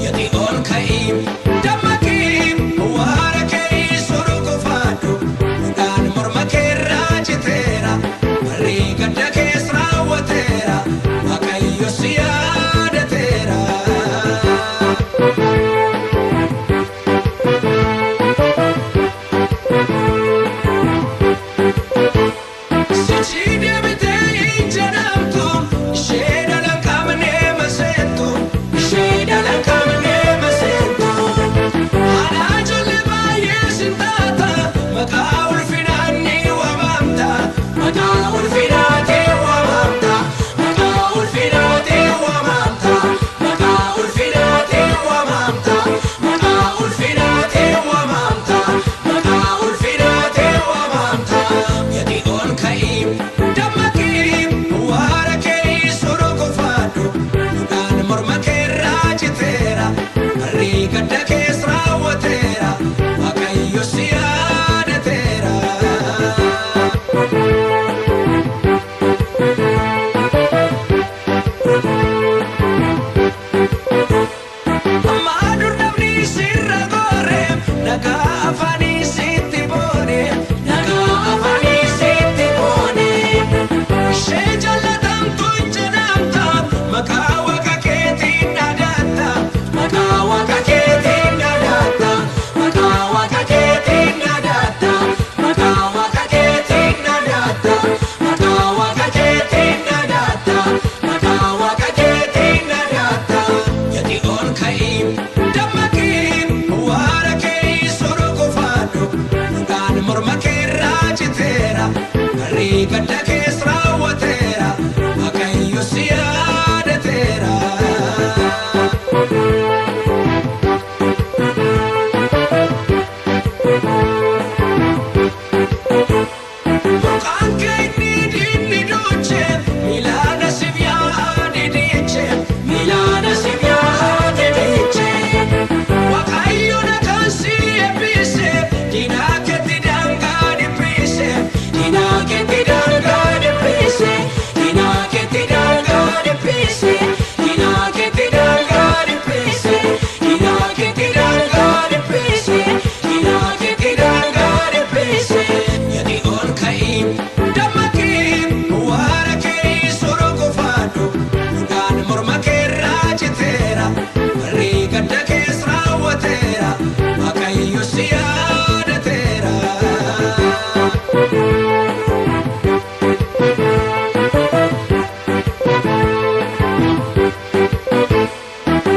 Gadi ol ka'ii dammaqii waara kee sorgofaadhu Udaan morma keerraa citeera barri gadda kees raawwateera Waaqayyo si yaadateera. Sichi deebitee hin jedhamtu ishee dhala qabnee maseentu ishee dhala qabnee maseentu. Haadha ijoollee baay'ee sin taata maqaa ulfinaan ni waamamta maqaa ulfinaatiin waamamta maqaa ulfinaatiin waamamta maqaa ulfinaatiin waamamta maqaa ulfinaatiin waamamta maqaa ulfinaatiin waamamta. Gadi ol ka'ii dammaqii waara kee sorgofaadhu Udaan morma keerraa citeera barri gadda kees raawwateera Waaqayyo si yaadateera. Amma dur namni sirra goore nagaa afaanii sitti boone nagaa afaanii sitti boone. Ishee jaalatamtu hin jedhamta maqaa waaqa keetiin dhaadatta maqaa waaqa keetiin dhaadatta maqaa waaqa keetiin dhaadatta maqaa waaqa keetiin dhaadatta maqaa waaqa keetiin dhaadatta maqaa waaqa keetiin dhaadatta. Gadi ol ka'ii dammaqii waara kee sorgofaadhu Udaan morma keerraa citeera barri gadda kees raawwateera Waaqayyo si yaadateera. Maqaan kee inni diinni duuche miilaan asiif yaa'aa didiche miilaan asiif yaa'aa didiche. Waaqayyo nagaan si eebbise diinaa keetti daangaa dhiphise diinaa keetti daangaa dhiphise diinaa keetti daangaa dhiphise diinaa keetti daangaa dhiphise diinaa keetti daangaa dhiphise diinaa keetti daangaa dhiphise. Gadi ol ka'ii dammaqii waara kee sorgofaadhu Udaan morma keerraa citeera barri gadda kees raawwateera Waaqayyo si yaadateera.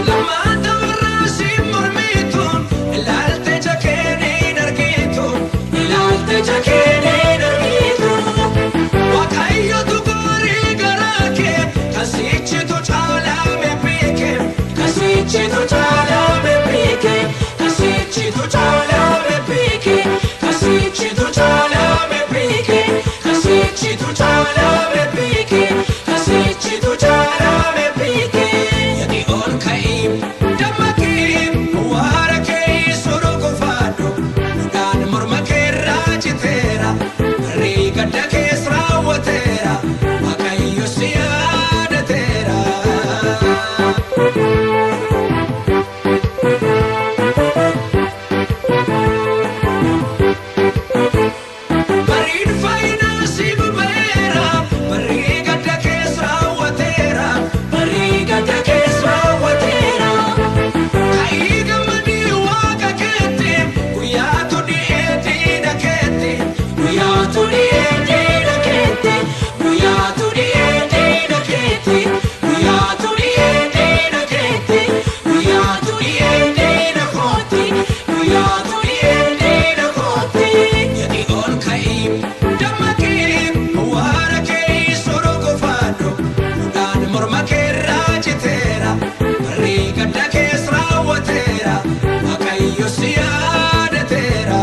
Lammaata warra si mormituun ilaalte jakeen hin argitu ilaalte jakeen hin argitu. Waaqayyotu gaarii garaa kee kasichitu caalaa beeke kasichitu caalaa beeke kasichitu caalaa beeke kasichitu caalaa beeke kasichitu caalaa beeke kasichitu caalaa beeke. Gadi ol ka'ii dammaqii waara kee sorgofaadhu Udaan morma keerraa citeera barri gadda kees raawwateera Waaqayyo si yaadateera. Bariin faayinaa si ba'eera barri gadda kees raawwateera barri gadda kees raawwateera. Ka'ii gammadii waaqa keetti guyyaatu dhi'eetii dhakeetti guyyaatu dhi'eetii dhakeetti guyyaatu dhi'eetii dhakeetti guyyaatu dhi'eetii dhakeetti guyyaatu dhi'eetii dhakootti guyyaatu dhi'eetii dhakootti. Gadi ol ka'ii dammaqii waara kee sorgofaadhu Udaan morma keerraa citeera barri gadda kees raawwateera Waaqayyo si yaadateera.